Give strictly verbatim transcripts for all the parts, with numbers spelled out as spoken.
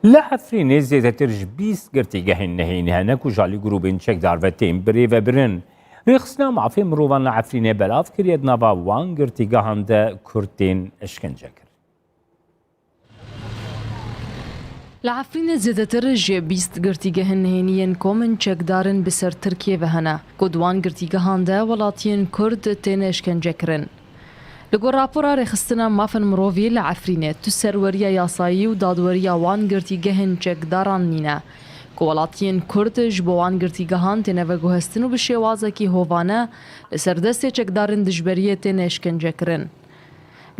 Li Efrînê zêdetir ji bîst girtîgehên nehênî hene ku ji alî grûbên çekdar ve tên birêvebirin. Rêxistina mafê mirovan li Efrînê belav kiriye, di nava wan girtîgehan de Kurd tên eşkence kirin. Li Efrînê zêdetir ji bîst girtîgehên nehênî yên komên çekdarin bi ser Tirkiyê ve hene, ku di wan girtîgehan de welatiyên Kurd tên eşkence kirin. Li gor rapora Rêxistina Mafên Mirovî li Efrînê, tu serweriya yasayî û dadweriya wan girtîgehên çekdaran nîne, ku welatiyên Kurd ji bo wan girtîgehan têne veguhestin û bi şêwazekî hovane li ser destê çekdarên dijberiyê têne eşkencekirin.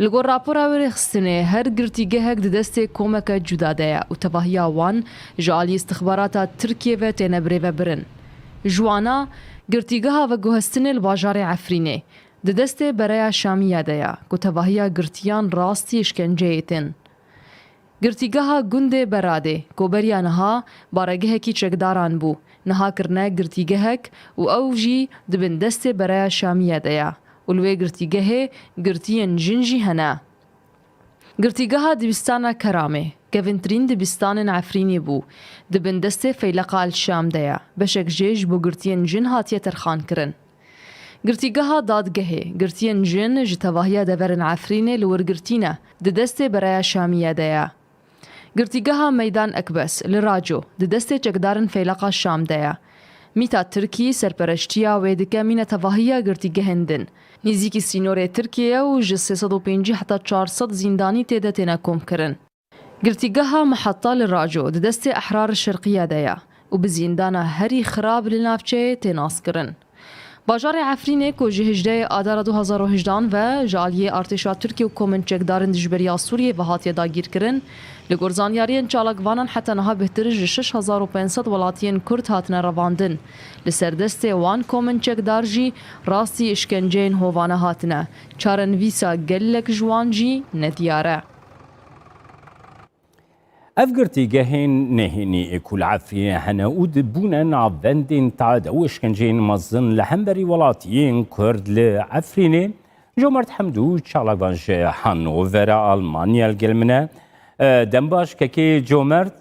Li gor rapora wê rêxistinê, her girtîgehek di destê komeke cuda de ye û tevahiya wan ji alî îstixbarata Tirkiyê ve têne birêvebirin. Ji wana, girtîgeha veguhestinê li bajarê Efrînê di destê Bereya Şamiye de ye, ku tevahiya girtiyan rastî îşkenceyê tên. Girtîgeha gundê Beradê, ku beriya niha baregehekî çekdaran bû, niha kirine girtîgehek û ew jî di bin destê Bereya Şamiye de ye û li wê girtîgehê girtiyên jin jî hene. Girtîgeha dibistana Keramê, kevintirîn dibistanên Efrînê bû, di bin destê Feyleqa El Şam de ye, beşek jê ji bo girtiyên jin hatiye terxankirin. Girtîgeha dadgehê, girtiyên jin ji tevahiya deverên Efrînê li wir girtî ne, di destê Bereya Şamiye de ye. Girtîgeha Meydan Ekbes li Raco, di destê çekdarên Feyleqa Şam de ye. Mîta Tirkî serpereştiya wê dike mîne tevahiya girtîgehên din, nêzîkî sînorê Tirkiyê ye û ji sê sed û pêncî heta çar sed zîndanî tê de têne komkirin. Girtîgeha Miheta li Raco di destê Ehrar Şerqiye de ye û bi zîndana herî xirab li navçeyê tê naskirin. Bajarê Efrînê ku ji hejdehê Adara du hezar û hejdehan ve ji aliyê artêşa Tirkiyê û komên çekdarên dijberiya Sûriyê ve hatiye dagîrkirin, li gor zanyariyên çalakvanan heta niha bêhtir ji şeş hezar û pênc sed welatiyên Kurd hatine revandin. Li ser destê wan komên çekdar jî rastî îşkenceyên hovane hatine. Çarenivîsa gelek ji wan jî nediyar e. Ev girtîgehên nehênî ê ku li Efrînê hene û di bûne navendên tade û îşkenceyên mezin li hemberî welatiyên Kurd li Efrînê. Comert Hemdû çalakvan ji Hannovera Almanya li gel min e. E, dem baş kekê Comert.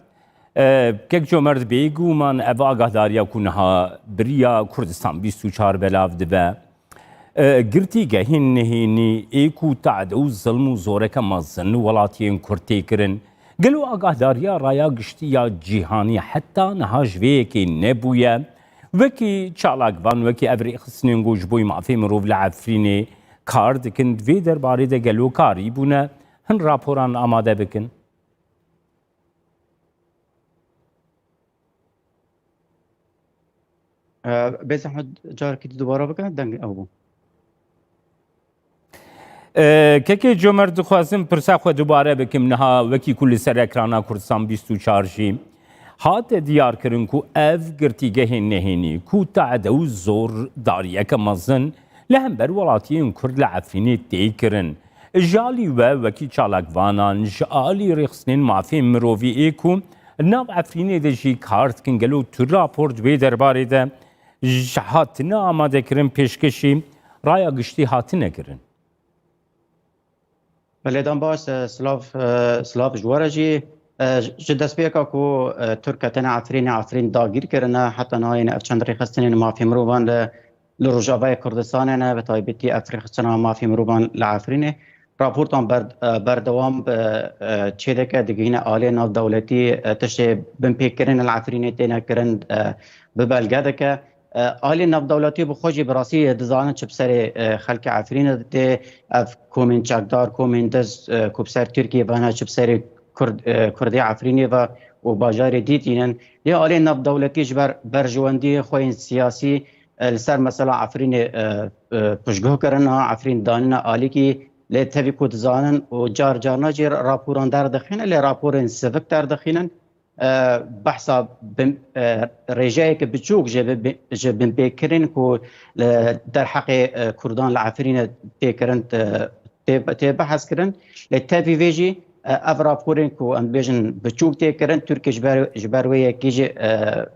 E, kek Comert, bêguman ev agahdariya ku niha beriya Kurdistan bîst û çar belav dibe, e, girtîgehên nehênî ê ku tade û zilm û zoreke mezin li welatiyên Kurd tê kirin. Gelo agahdariya raya giştî ya cîhanî heta niha ji vê yekê nebûye? Wekî çalakvan, wekî ev rêxistinên ku ji bo mafê mirov li Efrînê kar dikin, di vê derbarê de gelo karîbûne hin raporan amade bikin? Ee, bê zehmet carekî dubare bike, deng ew bû. Ee, kekê Comer, dixwazim pirsa xwe dubare bikim. Niha wekî ku li ser ekrana Kurdistan bîst û çar jî hate diyar kirin ku ev girtîgehên nehênî ku tade û zor dariyeke mezin li hember welatiyên Kurd li Efrînê tê kirin. Ji alî we, wekî çalakvanan, ji alî rêxistinên mafên mirovî ê ku li nav Efrînê de jî kar dikin, gelo tu rapor di wê derbarê de ji hatine amadekirin, pêşkêşî raya giştî hatine kirin? Belê, dem baş, e, silav, e, silav ji we re jî. E, ji destpêka ku, e, Tirk ketine Efrînê, Efrîn dagîr kirine, heta niha yên ev çend rêxistinên mafê mirovan li, li Rojavayê Kurdistanê ne, bi taybetî ev rêxistina mafê mirovan li Efrînê. Raportan ber-, e, berdewam bi, e, çêdeke digihîne alê navdewletî, e, tiştê binpêkirin li Efrînê têne kirin, e, bi belge dike. E, alî navdewletî bi xwe jî bi rastî dizanin çi bi serê, e, xelkê Efrînê tê, ev komên çekdar, komên diz, e, ku bi ser Tirkiyê ve ne, çi bi serê Kurd, e, Kurdê Efrînê ve û bajarê dî tînin. Lê alî navdewletî ji ber berjewendiyê xwe yên siyasî, e, li ser mesela Efrînê, e, e, piştguh kirina, Efrîn danine alîkî, lê tevî ku dizanin û car carna jî raporan derdixînin, lê raporên sivik derdixînin. E, behsa bin, e, rêjeyeke biçûk ji bi-, ji binpêkirin ku li derheqê, e, Kurdan li Efrînê tê kirin, e, tê, tê behs kirin. Lê tevî vê jî, e, ev raporên ku em dibêjin biçûk tê kirin, Tirkiye ji ber, ji ber wê yekê jî, e,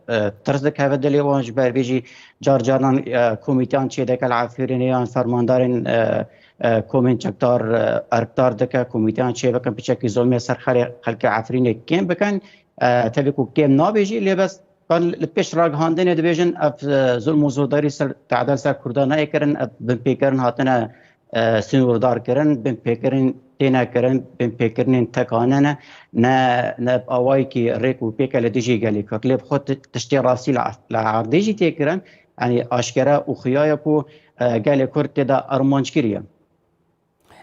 e, tirs dikeve dilê wan, ji ber vê jî car caran, e, komîteyan çêdike li Efrînê yan fermandarên, e, e, komên çekdar, e, erkdar dike, komîteyan çêbikin, piçekî zulmê ser xelê-, xelkê Efrînê kêm bikin. E, tevî ku kêm nabê jî, lê bes kan li pêş ragihandinê dibêjin, ev, e, zulm û zordarî ser, tadel ser Kurdan nayê kirin, ev binpêkirin hatine, e, sînordar kirin, binpêkirin têne kirin, binpêkirinên tekane ne, ne, ne bi awayekî rêk û pêk e li dijî gelê Kurd. Lê bi xwe ti-, tiştê rastî li, li erdê jî tê kirin, yanî aşkere û xuya ye ku, e, gelê Kurd tê de armanc kiriye.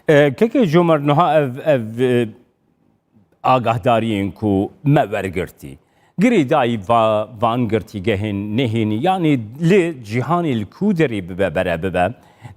E, Kekê Comer, niha ev, ev, e, agahdariyên ku me wergirtî, girêdayî va-, van girtîgehên nehênî, yanî li cîhanê li ku derê bibe, bere bibe,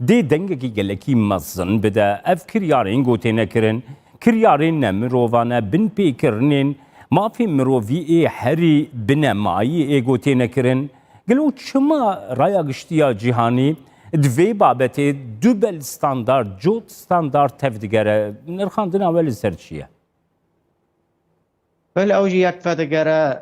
dê dengekî gelekî mezin bide. Ev kiryarên ku têne kirin, kiryarên nemirovane, binpêkirinên mafê mirovî ê herî binemayî ê ku têne kirin. Gelo çima raya giştî ya cîhanî di vê babetê dubel standart, cot standart tev digere? Nirxandina we li ser çi ye? Belê ew jî yek vedigere,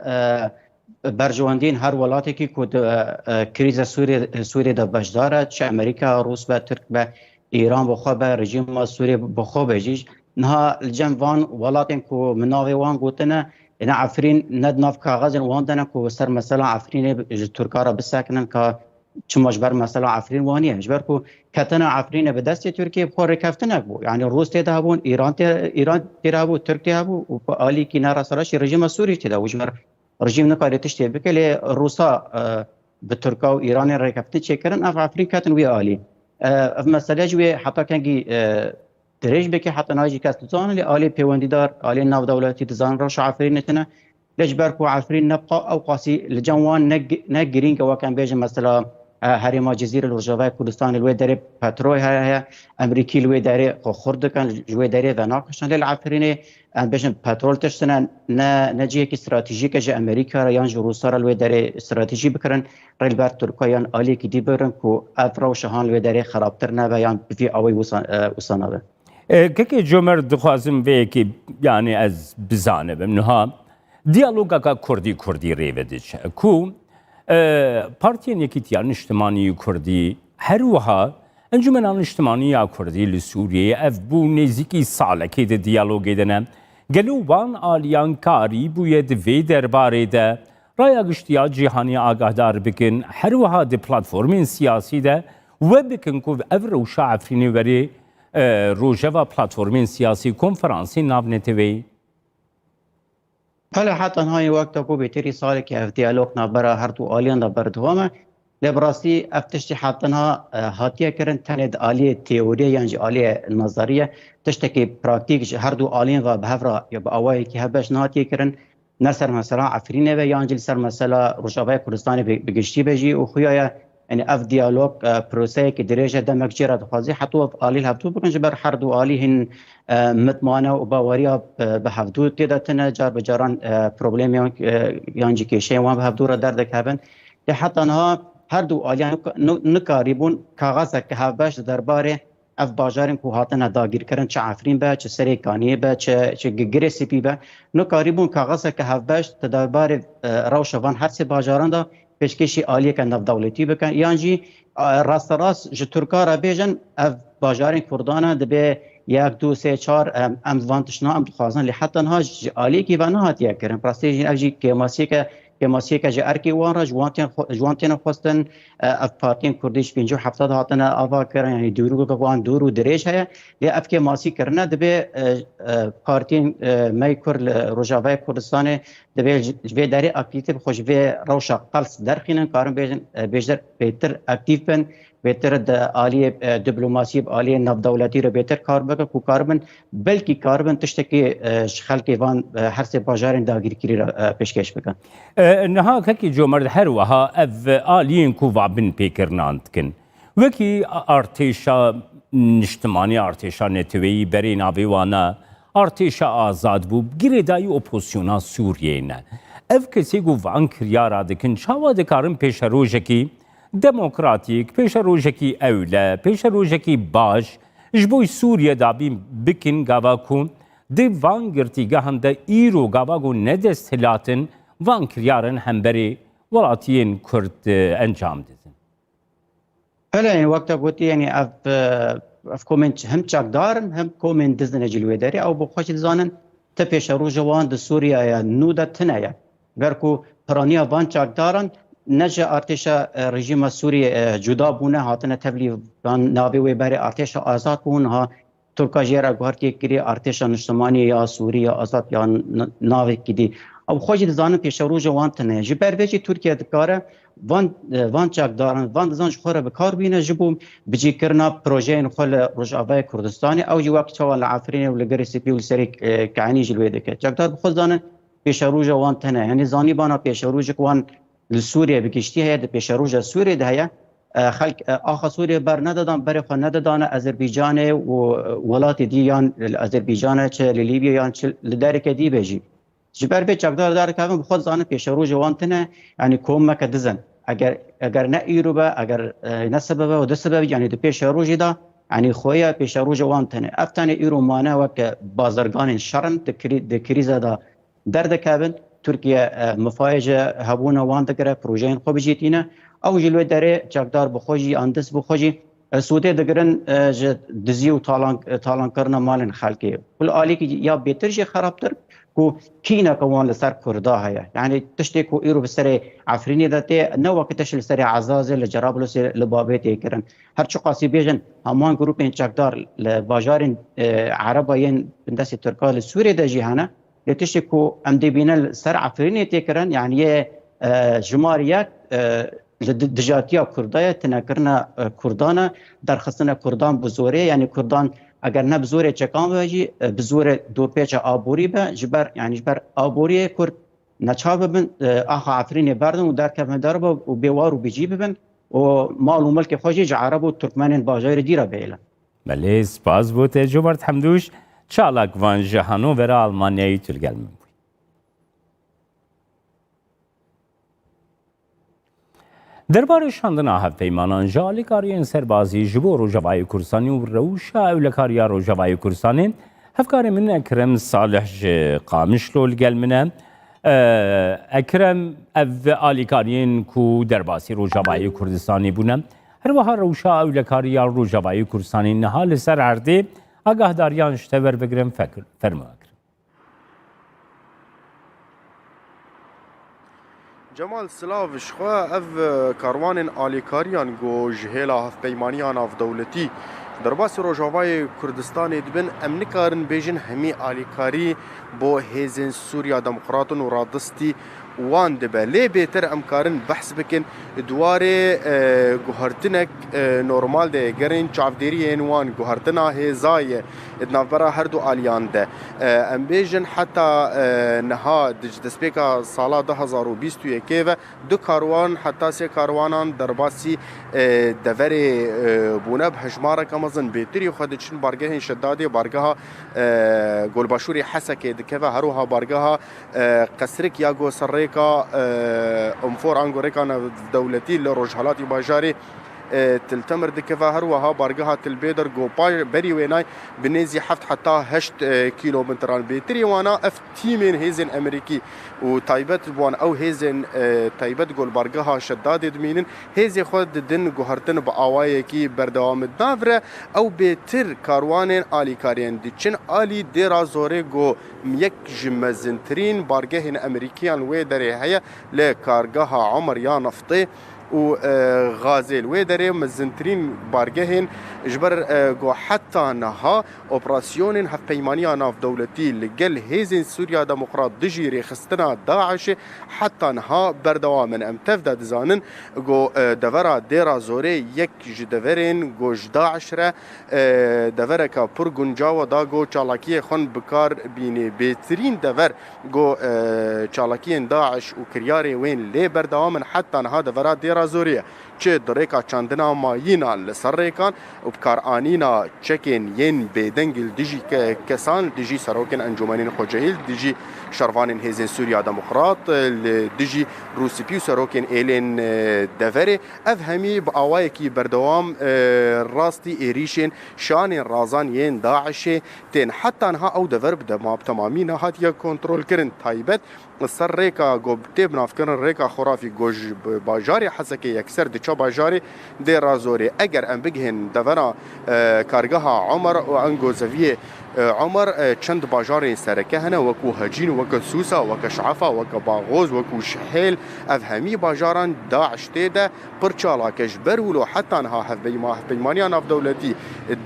e, berjewendiyên her welatekî ku di, e, krîza Sûriyê, Sûriyê de beşdar e, çi Amerîka, Rûs be, Tirk be, Îran bi xwe be, rejîma Sûriyê bi xwe be jî. Niha li cem van welatên ku min navê wan gotine, êne Efrîn ne di nav kaxezên wan de ne ku ser mesela Efrînê ji Tirka re bisekinin ka çima ji ber mesela Efrîn wan niye. Ji ber ku ketina Efrînê bi destê Tirkiyê bi xwe rêkeftinek bû. Yanî Rûs tê de hebûn, Îran tê, Îran tê de hebû, Tirk tê hebû û bi alîkî ne rasterast jî rejîma Sûrî tê de bû. Ji ber rejîm nikare tiştê bike, lê Rûsa, e, bi Tirka û Îranê rêkeftin çêkirin, ev Efrîn ketin wî alî. E, ev mesele ji wê heta kengî, e, dirêj bike, heta niha jî kes dizane, lê alî pêwendîdar, alî navdewletî dizanin rewşa Efrînê tune. Lê ji ber ku Efrîn ne pa-, ew qasî li cem wan ne gi-, ne girîng e, wek em bêjin mesela, e, herêma Cizîrê li Rojavayê Kurdistanê li wê derê petrol heye, heye, Emerîkî li wê derê xwe xurt dikin, ji wê derê venakişin. Lê li Efrînê em bêjin petrol tiştine, ne, ne cihekî stratejîk e ji Amerîka re yan ji Rûsa re li wê derê stratejî bikirin. Rê li ber Tirka yan aliyekî dî bigirin ku ev rewşa han li wê derê xerabtir nebe yan bi vî awayî wisa, e, wisa nabe. E, Kekê Comer, dixwazim vê yekê, yanî ez bizanibim. Niha diyalogaka Kurdî Kurdî rê ve diçe ku, e, Partiyên Yekîtiya Niştimanî Kurdî, her wiha Encûmena Niştimanî ya Kurdî li Sûriyeyê, ev bû nêzîkî salekê di diyalogê de ne. Gelo wan aliyan karî bûye di vê derbarê de raya giştî ya cîhanî agahdar bikin, her wiha di platformên siyasî de we bikin ku ev rewşa Efrînê werê, e, rojeva platformên siyasî, konferansên navneteweyî? Belê, heta niha yê wek da ku bêtirî salekî ev diyalog navbera her du aliyan de berdewam e. Lê bi rastî ev tiştî heta niha, e, hatiye kirin tenê di aliyê teoriyê yan jî aliyê nezeriyê, tiştekî praktîk ji her du aliyên ve bi hev re ya bi awayekî hevbeş nehatiye kirin. Ne ser mesela Efrînê ve yan jî li ser mesela Rojavayê Kurdistanê bi, bi giştî be jî û xuya ye, yanî ev diyalog, e, proseyekî dirêj e, demek jê re dixwazî heta ev alî li hevdû bikin, ji ber her du alî hîn, e, mitmane û baweriya, e, bi hevdû tê de tune, car bi caran, e, problemê yan, e, yan jî kêşeyên wan bi hevdû re derdikevin. Lê heta niha her du aliyan nik-, nik-, nikarîbûn kaxezeke hevbeş di derbarê ev bajarên ku hatine dagîrkirin, çi Efrîn be, çi Serê Kaniyê be, çi, çi Gigirê Spî be, nikarîbûn kaxezeke hevbeş di derbarê, e, rewşa van her sê bajaran de pêşkêşî aliyeke navdewletî bikin, yan jî, e, rasterast ji Tirka re bêjin, ev bajarên Kurdan e, dibe yek, du, sê, çar, em, em van tiştna em dixwazin, lê heta niha ji aliyekî ve nehatiye kirin. Rastî jî ev jî kêmasiyeke, kêmasiyeke ji erkê wan re ji wan tên xwe-, ji wan têne xwestin. E, ev partiyên kurdî ji pêncî û hefta de hatine ava kirin, yanî dûrû wan dûr û dirêj heye. Lê ev kêmasî kirine dibe, e, e, partiyên, e, me yê Kurd li Rojavayê Kurdistanê dibe ji, ji vê derê aktîvîtê bi xwe ji vê rewşa qels derxînin, karin bêjin, e, bêjtir, bêtir aktîv bin, bêtir di aliyê, e, diplomasiyê, bi aliyê navdewletî re bêtir kar bikin, ku karibin, belkî karibin tiştekî, e, ji xelkê van, e, her sê bajarên dagîrkirî re, e, pêşkêş bikin. E, niha Kekê Comerd, her wiha ev aliyên ku va binpêkirinan dikin, wekî artêşa niştimanî, artêşa neteweyî berê navê wan e, artêşa azad bû, girêdayî opozisyona Sûriyeyê ne. Ev kesê ku van kiryara dikin, çawa dikarin pêşerojekî demokratîk, pêşerojekî ewle, pêşerojekî baş ji bo Sûriye dabîn bikin, gava ku di van girtîgehan de îro gava ku ne desthilatin van kiryarin hemberî welatiyên Kurd, e, encam didin? Belê, wek te gotî, yanî ev, e, Ev komên hem çekdar in, hem komên diz ne jî li wê derê. Ew bi xwe jî dizanin, ti pêşeroja wan di Sûriyeya nû de tune ye. Ger ku piraniya van çekdaran ne ji artêşa, e, rejîma Sûriyê, e, cuda bûne, hatine tevlî van navê wê berê artêşa azad bûn, ha Tirka jê re guhertiyê kirî artêşa niştimanî ya Sûrî ya azad ya n-, navekî dî. Ew xwe jî dizanin pêşeroja wan tune ye. Ji ber vê jî Tirkiye dikare van, e, van çekdaran, van dizan ji xwe re bi kar bîne ji bo bicîkirina projeyên xwe li Rojavayê Kurdistanê. Ew jî wek çawa li Efrînê û li Girê Spî û li serê, e, Kehenî jî li wê dike. Çekdar bi xwe dizanin pêşeroja wan tune ye. Yanî zanîbana pêşerojek wan li Sûriyê bi giştî heye, di pêşeroja Sûriyê de heye. E, xelk, e, axa Sûriyê ber nedidan, berê xwe nedidane Azerbaycanê û, e, welatê dî yan li Azerbaycanê çi li Lîbya yan çi li derekê dî be jî. Ji ber vê çekdar derkevin bi xwe dizanin pêşerojê wan tune, yanî komeke dizin. Eger, eger ne îro be, eger, e, ne sibe be û du sibe be, yanî di pêşerojê de, yanî xweye pêşerojê wan tune. Ev tenê îro mane weke bazirganên şer in, di krî-, di krîze de derdikevin. Tirkiye, e, mifayê ji hebûna wan digire, projeyên xwe bi cî tîne. Ew jî li wê derê çekdar bi xwe jî, an dest bi xwe jî, e, sûdê digirin, e, ji dizî û talan-, e, talankirina malên xelkê. Ku li alîkî ya bêtir jî xerabtir, ku kîneke wan li ser Kurda heye. Yanî tiştê ku îro bi serê Efrînê de tê, ne wekî tişt li serê Ezazê, li Cerablûsê, li Babê tê kirin. Her çiqasî bêjin, heman grûpên çekdar li bajarên, e, Ereba yên bindestê Tirka li Sûriyê de jî hene. Lê tiştê ku em dê bînin li ser Efrînê tê kirin, yanî yê, e, jimar yek, e, li di-, dijatiya Kurda ye, tinekirina, e, Kurdan e, derxistina Kurdan bi zorê, yanî Kurdan eger ne bi zorê çekan be jî, e, bi zorê dorpêça aborî be, ji ber, yanî ji ber aboriyê Kurd neçar bibin, e, axa Efrînê berdin û derkevin derve û bêwar û bêcî bibin û mal û milkê xwe jî ji Ereb û Turkmenên bajarê dî re bihêlin. Belê, spas bo te Cobert Hemdûş, çalak van ji Hanovera Almanyayê tu li gel min bûyî. Derbarê şandina hevpeymanan ji alîkariyên serbazî ji bo Rojavayê Kurdistanê û rewşa ewlekariya Rojavayê Kurdistanê, hevkarê min Ekrem Salih ji Qamişlo li gel min e. E, Ekrem, ev alîkariyên ku derbasî Rojavayê Kurdistanê bûne, her wiha rewşa ewlekariya Rojavayê Kurdistanê niha li ser erdê agahdariyan ji te werbigirin, fekir-, fermo Ekrem. Cemal, silav ji xwe. Ev, e, karwanên alîkariyan ku ji hêla hevpeymaniya navdewletî derbasî Rojavayê Kurdistanê dibin, em nikarin bêjin hemî alîkarî bo hêzên Sûriya Demokrat in û radistî wan dibe. Lê bêtir em karin behs bikin di warê, e, guhertinek, e, normal de gerên çavdêriyên wan guhertina hêza ye di navbera her du aliyan de. E, em bêjin heta, e, niha di ji destpêka sala du hezar û bîst û yekê ve du karwan heta sê karwanan derbasî, e, deverê, e, bûne. Bi hejmareke mezin bêtirî xwe diçin bargehên Şedadê, bargeha, e, Golbaşûrê Hesekê dikeve, her wiha bargeha, e, Qesrik ya ku ser rêka, e, Umfor ango rêka navdewletî li rojhelatî bajarê, e, Til Temir dikeve, her wiha bargeha Til Bêdir ku pa-, berî wênay bi nêzî heft heta heşt, e, kîlometran bêtirî wana ev tîmên hêzên Amerîkî û taybet bi wan ew hêzên, e, taybet gol bargeha Şedadê dimînin, hêzê xwe didin guhertin bi awayekî berdewam. Di nav re ew bêtir karwanên alîkariyên diçin alî Dêra Zorê ku yek ji mezintirîn bargehên Amerîkiyan wê derê heye li kargeha Omer ya neftê û, e, gazê li wê derê mezintirîn bargehên ji ber, e, ku heta niha operasyonên hevpeymaniya navdewletî li gel hêzên Sûriya Demokrat dijî rêxistina DAIŞê heta niha berdewam in. Em tev de dizanin ku, e, devera Dêra Zorê yek ji deverên ku ji DAIŞ re, e, devereke pir guncaw e da ku çalakiyê xwe bi kar bînê. Bêtirîn dever ku, e, çalakiyên DAIŞ û kiryarê wên lê berdewam in heta niha devera Dêra Zorê ye. Çi di rêka çandina mayînan li ser rêkan û bikaranîna çekên yên bêdeng li dijî ke-, kesan, li dijî serokên encûmenên xwecihî, li dijî şervanên hêzên Sûriya Demokrat, li dijî Rûspî û serokên êlên, e, deverê. Ev hemî bi awayekî berdewam, e, rastî êrîşên şanên razan yên DAIŞê tên. Heta niha ew dever bi dema-, bi temamî nehatiye kontrolkirin. Taybet li ser rêka ku tê binavkirin rêka Xurafî ku ji bajarê Hesekê yekser diçe bajarê Dêra Zorê. Eger em bigihên devera, e, kargeha Omer û ango zeviyê, e, Omer, e, çend bajarên sereke hene, wekû Hecîn, weke Sûsa, weke Şefa, weke Baxoz, wekû Şihêl. Ev hemî bajaran DAIŞ tê de pir çalak e. Ji ber wilo heta niha hevpeyma-, hevpeymaniya navdewletî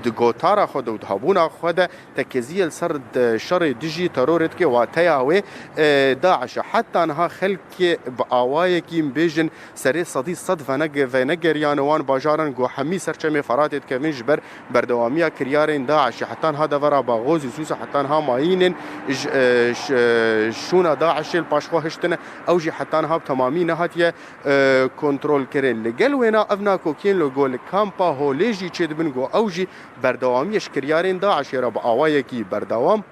di gotara xwe de û di hebûna xwe de tekeziyê li ser di şerê dijî terorê dike, wateya wê, e, DAIŞ e. Heta niha xelkê bi awayekî, em bêjin, serê sedî sed venege-, venegeriyane wan bajaran ku hemî ser çemê Feratê dikevin ji ber berdewamiya kiryarên DAIŞ e. Heta niha devera Baxozî, Sûsa, heta niha mayînên ji, e, ş-, e, şûna DAIŞê li paş xwe hiştine. Ew jî heta niha bi temamî nehatiye, e, kontrolkirin. Li gel wêna ev nakokiyên li ku li kampa Holê jî çêdibin ku ew jî berdewamiye ji kiryarên DAIŞê re bi awayekî berdewam.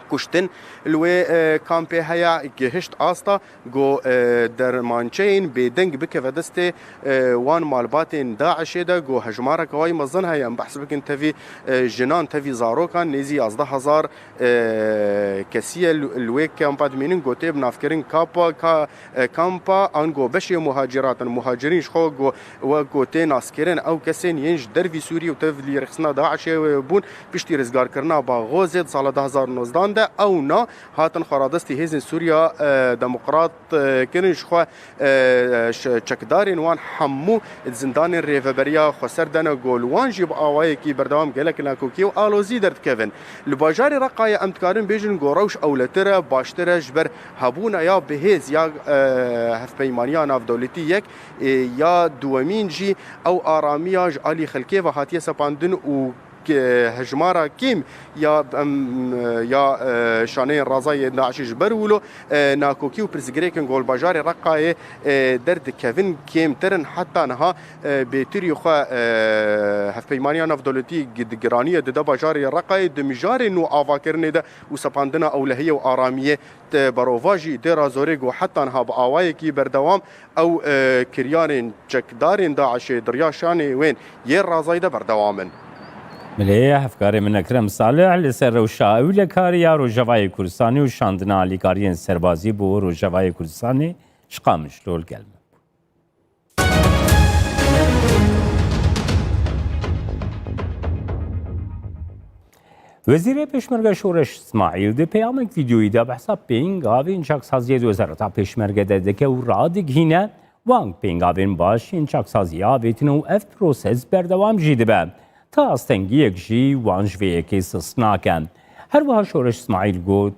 Kuştin li wê, e, kampê heye, gihişt asta ku, e, dermançeyên bêdeng bikeve destê, e, wan malbatên DAIŞê de ku hejmareke wayî mezin heye. Em behs bikin tevî, e, jinan, tevî zarokan, nêzî yazdeh hezar, e, kesî ye li, li wê kampa dimînin ku tê bi navkirin kapa, ka, e, kampa ango beşê muhaciratan, muhacirîn ji xwe ku, wek ku tê naskirin, ew kesên yên ji dervî Sûriyê û tevlî rêxistina DAIŞê bûn, piştî rizgarkirina Baxozê di sala du hezar û nozdan de, ew na hatin xweradestî hêzên Sûriya, e, Demokrat, e, kirin ji xwe, e, ş-, çekdarên wan hemû di zindanên rêveberiya xweser de ne, ku li wan jî bi awayekî berdewam gelek nakokî û alozî derdikevin. Li bajarê Reqayê em dikarin bêjin ku rewş ewletir e, baştir e, ji ber hebûna ya bihêz ya, e, hevpeymaniya navdewletî yek, e, ya duwemîn jî ew aramiya ji alî xelkê ve hatiye sepandin û ke-, hejmara kêm ya, em, ya, e, şaneyên razayê DAIŞê ji ber wilo, e, nakokî û pirsgirêkên ku li bajarê Reqayê, e, derdikevin kêmtir in. Heta niha, e, bêtirî xwe, e, hevpeymaniya navdewletî gi-, di giraniyê dide bajarê Reqayê di mijarê nû avakirinê de û sepandina ewlehiyê û aramiyê di berovajî Dêra Zorê ku heta niha bi awayekî berdewam ew, e, kiryarên çekdarên DAIŞê di riya şanê wên yê razayî de berdewam in. Milê hevkarê min Ekrem Salih li ser rewşa ewlekarî ya Rojavayê Kurdistanê û şandina alîkariyên serbazî bo Rojavayê Kurdistanê ji Qamişlo li gel me bû. Wezîrê Pêşmerge Şoreş Îsmaîl di peyamek vîdyoyî de behsa pênc avên çaksaziyê di Wezareta Pêşmerge de dike û radigihîne, wan pênc avên baş yên çaksaziyê avêtine û ev proses berdewam jî dibe. Ta astengiyek jî wan ji vê yekê sis nake. Her wiha Şoreş Îsmaîl got,